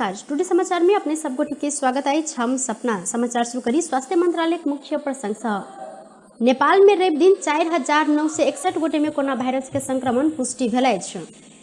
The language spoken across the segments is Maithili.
नमस्कार। टुडे समाचार में अपने सब गोटे के स्वागत अछि। हम सपना समाचार शुरू करी स्वास्थ्य मंत्रालय के मुख्य प्रसंग सँ। नेपाल में रवि दिन 4,961 गोटे में कोरोना वायरस के संक्रमण पुष्टि भेल अछि।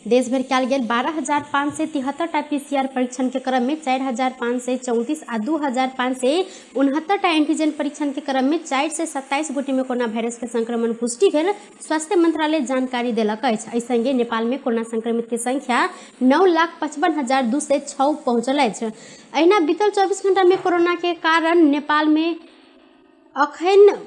देश भरि कयल गेल 12,573 टा पीसीआर परीक्षण के क्रम में 4,534 आ 2,569 टा एंटीजन परीक्षण के क्रम में 427 गोटे में कोरोना वायरस के संक्रमण पुष्टि भेल स्वास्थ्य मंत्रालय जानकारी देलक अछि। एहि संगे नेपाल में कोरोना संक्रमित के संख्या 9,55,206 पहुंचल अछि। अहिना बीतल 24 घंटा में कोरोना के कारण नेपाल में अखन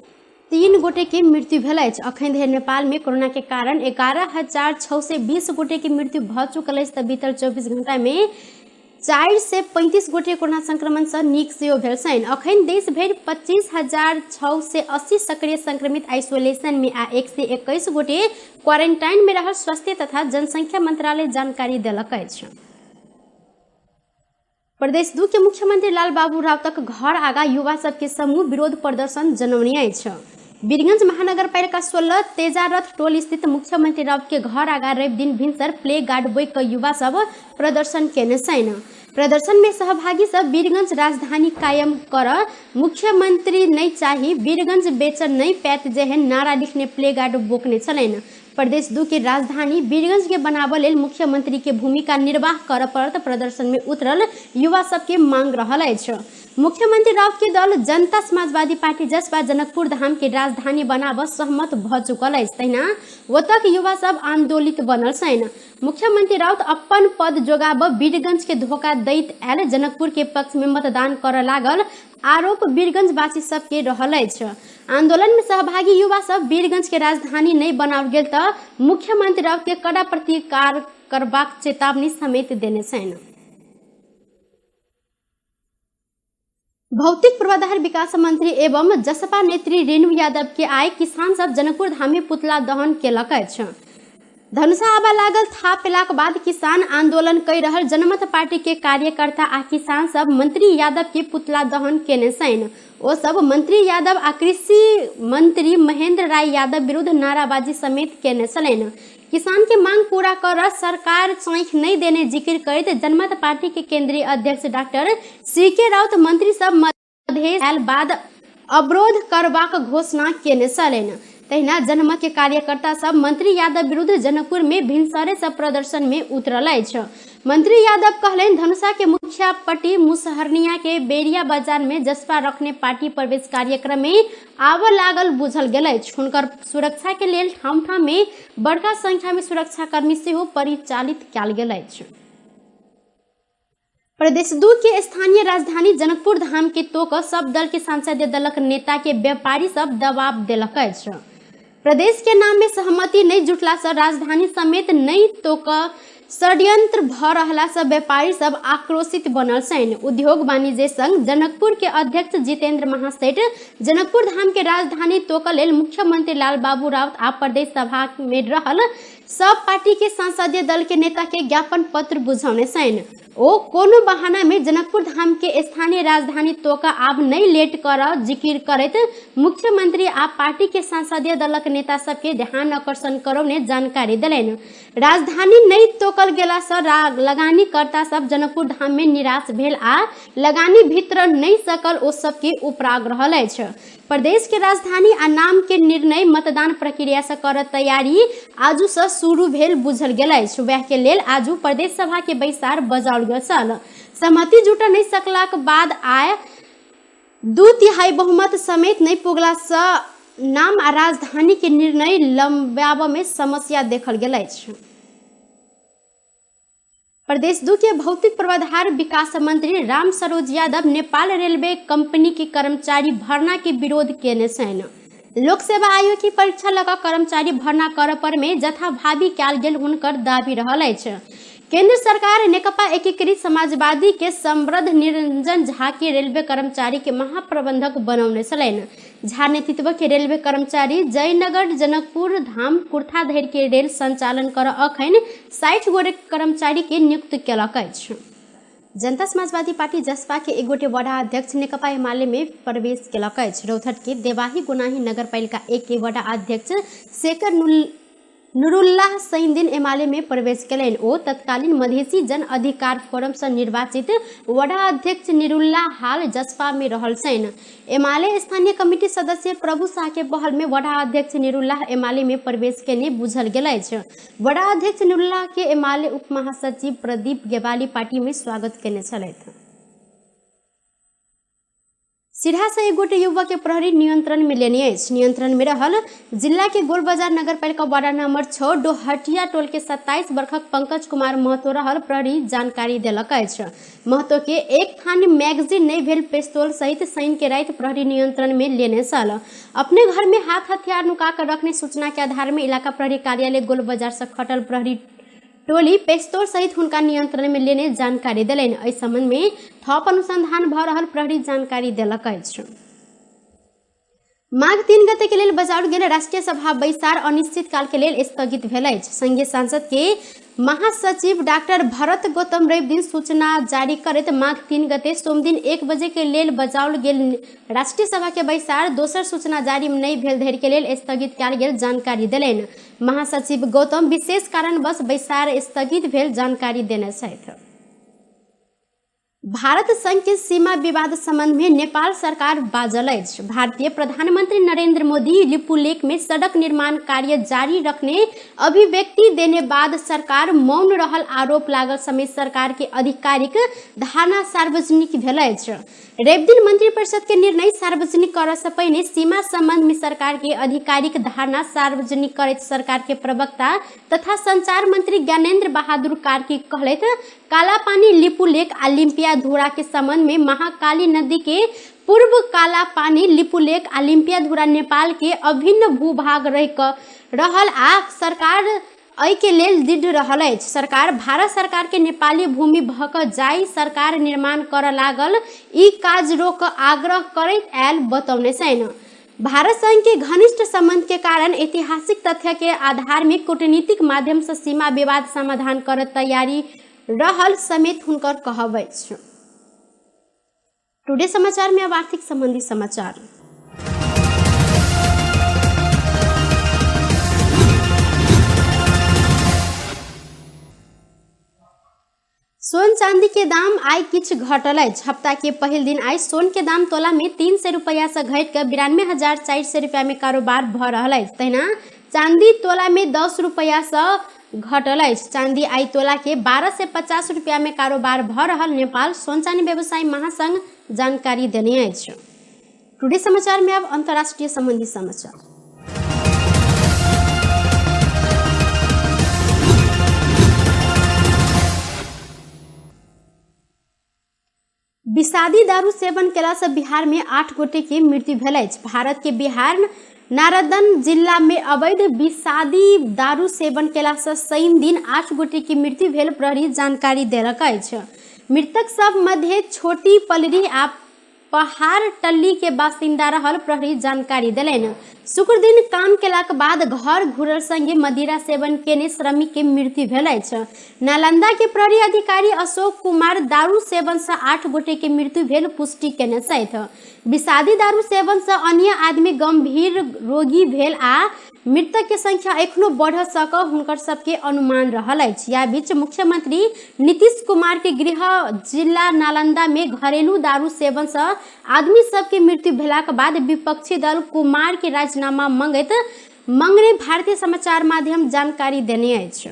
3 गोटे के मृत्यु भेल अछि। अखन धरि नेपाल में कोरोना के कारण 11,620 गोटे के मृत्यु भऽ चुकल अछि। तऽ बीतल 24 घंटा में 435 गोटे कोरोना संक्रमण से नीक सेहो भेल छनि। अखन देश भरि 25,680 सक्रिय संक्रमित आइसोलेशन में आ 121 गोटे क्वारेंटाइन में रहल स्वास्थ्य तथा जनसंख्या मंत्रालय जानकारी देलक अछि। प्रदेश 2 के मुख्यमंत्री लालबाबू राउतक घर आगा युवा सबके समूह विरोध प्रदर्शन जनौने अछि। वीरगंज महानगरपालिका 16 तेजारथ टोल स्थित मुख्यमंत्री राउत के घर आगा रवि दिन भिनसर प्ले गार्ड बोइक कऽ युवा सब प्रदर्शन केने छनि। प्रदर्शन में सहभागी सब वीरगंज राजधानी कायम कर मुख्यमंत्री नहीं चाही, वीरगंज बेचन नहीं पैत जेहन नारा लिखने प्ले गार्ड बोकने छलनि। प्रदेश 2 के राजधानी वीरगंज के बनाबऽ लेल मुख्यमंत्री के भूमिका निर्वाह करऽ पड़त प्रदर्शन में उतरल युवा सबके मांग रहल अछि। मुख्यमंत्री राउत के दल जनता समाजवादी पार्टी जसपा जनकपुर धाम के राजधानी बनाबऽ सहमत भऽ चुकल अछि। तहिना ओतऽ के युवा सब आंदोलित बनल छनि। मुख्यमंत्री राउत अपन पद जोगाबऽ वीरगंज के धोखा दैत आयल जनकपुर के पक्ष में मतदान करऽ लागल आरोप वीरगंजवासी सबके रहल अछि। आंदोलन में सहभागी युवा सब वीरगंज के राजधानी नहीं बनाओल गेल तऽ मुख्यमंत्री राउत के कड़ा प्रतिकार करबाक चेतावनी समेत देने छनि। भौतिक पूर्वाधार विकास मंत्री एवं जसपा नेत्री रेणु यादव के आइ किसान सब जनकपुर धाम में पुतला दहन केलक अछि। धनुषा आबऽ लागल था पेलाक बाद किसान आंदोलन कहि रहल जनमत पार्टी के कार्यकर्ता आ किसान सब मंत्री यादव के पुतला दहन केने छनि। ओ सब मंत्री यादव आ कृषि मंत्री महेंद्र राय यादव विरुद्ध नाराबाजी समेत केने छलनि। किसान के मांग पूरा कर सरकार चाँखि नहीं देने जिक्र करैत जनमत पार्टी के केंद्रीय अध्यक्ष डॉक्टर सी के राउत मंत्री सब मधेश आयल बाद अवरोध करबाक घोषणा केने छलनि। तहिना जनमत के कार्यकर्ता सब मंत्री यादव विरुद्ध जनकपुर में भिनसरे सब प्रदर्शन में उतरल अछि। मंत्री यादव कहलनि धनुषा के मुखियापट्टी मुसहरनिया के बेरिया बाजार में जसपा रखने पार्टी प्रवेश कार्यक्रम में आबऽ लागल बुझल गेल अछि। हुनकर सुरक्षा के लेल ठाम ठाम में बड़का संख्या में सुरक्षाकर्मी सेहो परिचालित कयल गेल अछि। प्रदेश 2 के स्थानीय राजधानी जनकपुर धाम के तोक सब दल के संसदीय दलक नेता के व्यापारी सब दबाव देलक अछि। प्रदेश के नाम में सहमति नहीं जुटला से राजधानी समेत नहीं तोक षड्यंत्र भ रहला से व्यापारी सब आक्रोशित बनल छनि। उद्योग वाणिज्य संघ जनकपुर के अध्यक्ष जितेंद्र महासेठ जनकपुर धाम के राजधानी तोक लेल मुख्यमंत्री लालबाबू राउत आ प्रदेश सभा में रहल सब पार्टी के संसदीय दल के नेता के ज्ञापन पत्र बुझौने छनि। ओ कोनो बहाना में जनकपुर धाम के स्थानीय राजधानी तोका आब नहीं लेट कर जिक्र करैत मुख्यमंत्री आ पार्टी के संसदीय दलक नेता सबके ध्यान आकर्षण करौने जानकारी देलनि। राजधानी नहीं तोकल गेला से लगानीकर्ता सब जनकपुर धाम में निराश भेल आ लगानी भीतर नहीं सकल ओ सबके उपराग रहल अछि। प्रदेश के राजधानी आ नाम के निर्णय मतदान प्रक्रिया से कर तैयारी आजू से शुरू भेल बुझल गेल अछि। वएह के लेल आजू प्रदेश सभा के बैसार बजाओल गेल छल। सहमति जुट नहीं सकलाक बाद आय 2/3 बहुमत समेत नहीं पुगला से नाम आ राजधानी के निर्णय लंबाबऽ में समस्या देखल गेल अछि। प्रदेश 2 के भौतिक पूर्वाधार विकास मंत्री राम सरोज यादव नेपाल रेलवे कंपनी के कर्मचारी भर्ना के विरोध केने छनि। लोक सेवा आयोग की परीक्षा लगा कर्मचारी भर्ना कर पर में जथाभावी कयल गेल हुनकर दावी रहल अछि। केंद्र सरकार नेकपा एकीकृत समाजवादी के समृद्ध निरंजन झा के रेलवे कर्मचारी के महाप्रबंधक बनौने छलनि। झा नेतृत्व के रेलवे कर्मचारी जयनगर जनकपुर धाम कुर्था धरि के रेल संचालन कर अखन 60 गोटे कर्मचारी के नियुक्त केलक अछि। जनता समाजवादी पार्टी जसपा के एक गोटे वडा अध्यक्ष नेकपा एमाले में प्रवेश केलक अछि। रौतहट के देवाही गुनाही नगरपालिका 1 के वडा अध्यक्ष शेखर नुरुल्लाह शनिदिन एमाले में प्रवेश केलनि। ओ तत्कालीन मधेसी जन अधिकार फोरम से निर्वाचित वडा अध्यक्ष नुरुल्लाह हाल जसपा में रहल छनि। एमाले स्थानीय कमिटी सदस्य प्रभु शाह के पहल में वडा अध्यक्ष नुरुल्लाह एमाले में प्रवेश केने बुझल गेल अछि। वडा अध्यक्ष नुरुल्लाह के एमाले उप महासचिव प्रदीप गेवाली पार्टी में स्वागत केने छलथि। सिरहा से एक गोटे युवक के प्रहरी नियंत्रण में लेने अछि। नियंत्रण में रहल जिला के गोलबाजार नगरपालिका वार्ड नंबर 6 डोहटिया टोल के 27 वर्षक पंकज कुमार महतो रहल प्रहरी जानकारी देलक अछि। महतो के एक थान मैगजीन नहीं भेल पिस्तौल सहित शनि के राति प्रहरी नियंत्रण में लेने छल। अपने घर में हाथ हथियार नुका कर रखने सूचना के आधार में इलाका प्रहरी कार्यालय गोलबाजार से खटल प्रहरी टोली पिस्तौल सहित हुनका नियंत्रण में लेने जानकारी देलनि। एहि संबंध में थप अनुसंधान भ रहल प्रहरी जानकारी देलक अछि। माघ 3 गते के लेल बजाओल गेल राष्ट्रीय सभा बैसार अनिश्चित काल के लेल स्थगित भेल अछि। संघीय संसद के महासचिव डॉक्टर भरत गौतम रवि दिन सूचना जारी करैत माघ 3 गते सोमदिन 1 बजे के लेल बजाओल गेल राष्ट्रीय सभा के बैसार दोसर सूचना जारी नहि भेल धरि के लेल स्थगित कयल गेल जानकारी देलनि। महासचिव गौतम विशेष कारणवश बैसार स्थगित भेल जानकारी देने छथि। भारत संघ के सीमा विवाद संबंध में नेपाल सरकार बाजल अछि। भारतीय प्रधानमंत्री नरेंद्र मोदी लिपुलेख में सड़क निर्माण कार्य जारी रखने अभिव्यक्ति देने बाद सरकार मौन रहल आरोप लागल समेत सरकार के आधिकारिक धारणा सार्वजनिक भेल अछि। रविदिन मंत्रिपरिषद के निर्णय सार्वजनिक करऽ से पहिने सीमा संबंध में सरकार के आधिकारिक धारणा सार्वजनिक करैत सरकार के प्रवक्ता तथा संचार मंत्री ज्ञानेन्द्र बहादुर कार्की कहलथि, कालापानी लिपुलेख आ लिम्पियाधुरा के संबंध में महाकाली नदी के पूर्व कालापानी लिपुलेख आ लिम्पियाधुरा नेपाल के अभिन्न भूभाग रहि कऽ रहल आ सरकार एहि के लेल दृढ़ रहल अछि। सरकार भारत सरकार के नेपाली भूमि भऽ कऽ जाहि सरकार निर्माण करऽ लागल ई काज रोक आग्रह करैत आयल बतौने छनि। भारत संघ के घनिष्ठ संबंध के कारण ऐतिहासिक तथ्य के आधार में कूटनीतिक माध्यम से सीमा विवाद समाधान कर तैयारी रहल समेत हुनकर कहब अछि। टुडे समाचार में अब आर्थिक संबंधी समाचार। सोन चांदी के दाम आइ किछु घटल अछि। हफ्ता के पहिल दिन आइ सोन के दाम तोला में 300 रुपया से घटि कऽ 92,400 रुपया में कारोबार भऽ रहल अछि। तहिना चांदी तोला में 10 रुपया से घटल अछि। चांदी आइ तोला के 1250 रुपया में कारोबार भऽ रहल नेपाल सोन चांदी व्यवसायी महासंघ जानकारी देने अछि। टुडे समाचार में अब अंतर्राष्ट्रीय संबंधी समाचार। विषादी दारू सेवन केला से बिहार में 8 गोटे के मृत्यु भेल अछि। भारत के बिहार नारदन जिला में अवैध विषादी दारू सेवन केला से शनि दिन 8 गोटे के मृत्यु भेल प्रहरी जानकारी देलक अछि। मृतक सब मध्य छोटी पलरी आ पहाड़ टल्ली के बासिंदा रहल प्रहरी जानकारी देलनि। शुक्र दिन काम केलाक बाद घर घुरल संगे मदिरा सेवन केने श्रमिक के मृत्यु भेल अछि। नालंदा के प्रहरी अधिकारी अशोक कुमार दारू सेवन से 8 गोटे के मृत्यु भेल पुष्टि केने छथि। विषादी दारू सेवन से अन्य आदमी गंभीर रोगी भेल आ मृतक के संख्या एखनो बढ़ सक हुनकर सबके अनुमान रहल अछि। या बीच मुख्यमंत्री नीतीश कुमार के गृह जिला नालंदा में घरेलू दारू सेवन से आदमी सबके मृत्यु भेलाक बाद विपक्षी दल कुमार के राजीनामा मंगैत मंगने भारतीय समाचार माध्यम जानकारी देने अछि।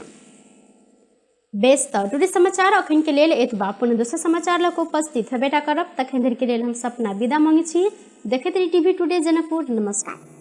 बेस तऽ टुडे समाचार अखन के लेल एतबा। पुनः दोसर समाचार लऽ कऽ उपस्थित हेबेटा करब। तखन धरि के लेल हम सपना विदा मांगै छी। देखैत रही टीवी टुडे जनकपुर। नमस्कार।